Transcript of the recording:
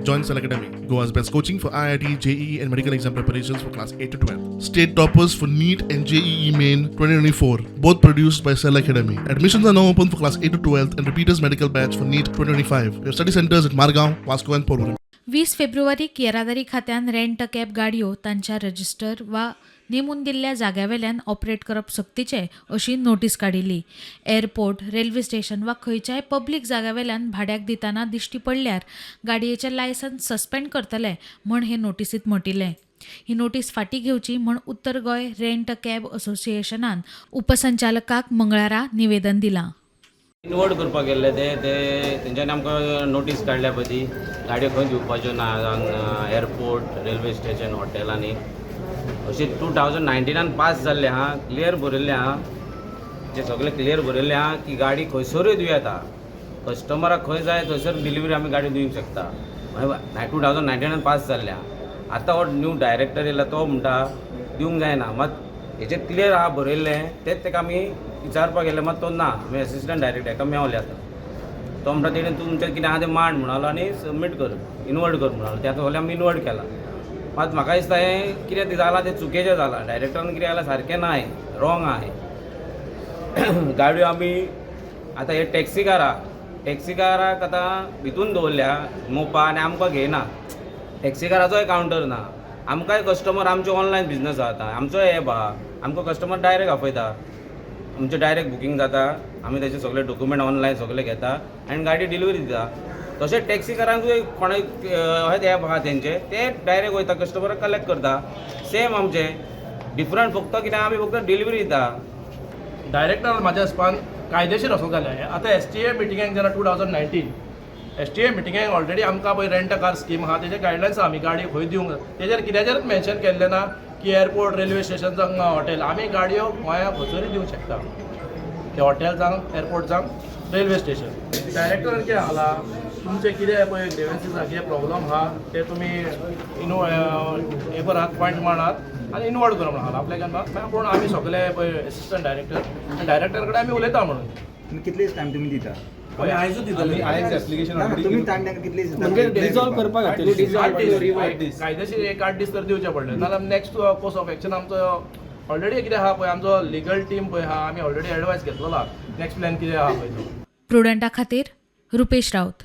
Join Cell Academy, Goa's best coaching for IIT, JEE, and medical exam preparations for class 8 to 12. State toppers for NEET and JEE Main 2024, both produced by Cell Academy. Admissions are now open for class 8 to 12 and repeaters medical batch for NEET 2025. We have study centers at Margaon, Vasco, and Porvorim. 20 फेब्रुवारीक येरादारी खात्यान rent cab गाडयो तांच्या register वा नेमून दिल्ल्या जाग्यावेल्यान operate करप सक्तीचें अशी नोटीस काडिल्ली. एअरपोर्ट, रेल्वे स्टेशन वा खंयच्याय पब्लीक जाग्यावेल्यान भाड्याक दितना दिश्टी पडल्यार गाडयेचें लायसन्स सस्पेंड करतले म्हण हे नोटीसींत म्हटिल्लें. ही नोटीस फाटीं घेवची म्हण उत्तर गोंय रेंट कॅब असोसिएशनान उपसंचालकाक मंगळारा निवेदन दिलां. इनवर्ड करपाक गेल्ले ते ते तेंच्यांनी आमकां नोटीस काडल्या पळय ती गाडयो खंय दिवपाच्यो ना, एअरपोर्ट, रेल्वे स्टेशन, हॉटेलांनी. अशी 2019नान पास जाल्ले आहा, क्लियर बरयल्लें आहा, जे सगळें क्लियर बरयल्लें आहा की गाडी खंयसरूय दिवं येता, कस्टमराक खंय जाय थंयसर डिलिवरी आमी गाडी दिवंक शकता. 2019नान पास जाल्लें आहा. आतां हो न्यू डायरेक्टर येयला, तो म्हणटा दिवंक जायना. मात हेजेर क्लियर आहा बरयल्लें, तेच तेका आमी विचारपाक गेले, मात तो ना. आमी एसिस्टंट डायरेक्टर हेका मेवले. आतां तो म्हणटा तेणें तुमचें कितें आहा तें मांड म्हणालो आनी सबमीट कर, इनवर्ड कर म्हणालो. ते आतां सगळें आमी इनवर्ड केलां. मात म्हाका दिसता हें कितें जालां तें चुकीचें जालां. डायरेक्टरान कितें केलां सारकें ना, हें रॉंग आहा हें. गाडयो आमी आतां हे टॅक्सीकाराक आतां भितून दवरल्या मोपा आनी आमकां घेयना. टॅक्सीकाराचोय कावंटर ना. आमकांय कस्टमर, आमचे ऑनलायन बिजनस आहा आतां, आमचोय एप आहा, आमकां कस्टमर डायरेक्ट आपयता. आमचें डायरेक्ट बुकींग जाता, आमी तेचे सगळे डॉक्युमेंट ऑनलायन सगळे घेता आनी गाडी डिलिवरी दिता. तशें टॅक्सीकारांकूय कोणाक अहेत एप आहा तेंचे, ते डायरेक्ट वयता, कस्टमराक कलेक्ट करता. सेम आमचे, डिफरंट फक्त कितें, आमी फक्त डिलिवरी दिता. डायरेक्टर म्हाज्या हिसपान कायदेशीर वचोंक जाय. आतां एसटीए मिटिंगेक जेन्ना 2019 एसटीए मिटिंगेक ऑलरेडी आमकां पळय रेंट कार स्कीम आहा, तेजे गायडलायन्स आहा, आमी गाडी खंय दिवंक जाय. तेजेर कित्याचेरूच मेन्शन केल्लें ना की एअरपोर्ट, रेल्वे स्टेशन जावं हॉटेल. आमी गाडयो गोंया खंयसरूय दिवंक शकता, ते हॉटेल जावं, एअरपोर्ट जावं, रेल्वे स्टेशन. डायरेक्टरान कितें सांगलां, तुमचें कितें पळय ग्रिवन्सीस आहा, कितें प्रॉब्लम आहा, ते तुमी इनो हें करात, पॉयंट मांडात आनी इनवर्ड करा म्हणून सांगलां आपल्याक. मागीर पूण आमी सगळे पळय एसिस्टंट डायरेक्टर, डायरेक्टर कडेन आमी उलयता म्हणून. तुम्ही कितले टायम तुम्ही दिता? पळय, आयजूच दितले. आयज एप्लिकेशन ना, तुम्ही ताण तांकां कितले दीस दिता? म्हणजे डिझॉल्व करपा खातीर. 8 दीस, कायदेशीर एक 8 दीस तर दिवचे पडले, नाजाल्यार नेक्स्ट कोर्स ऑफ एक्शन आमचो ऑलरेडी कितें आहा पळय, आमचो लिगल टीम पळय आहा, आमी ऑलरेडी एडवायस घेतलेलो आहा, नेक्स्ट प्लॅन कितें आहा पळय तो. प्रुडंटा खातीर रुपेश राऊत.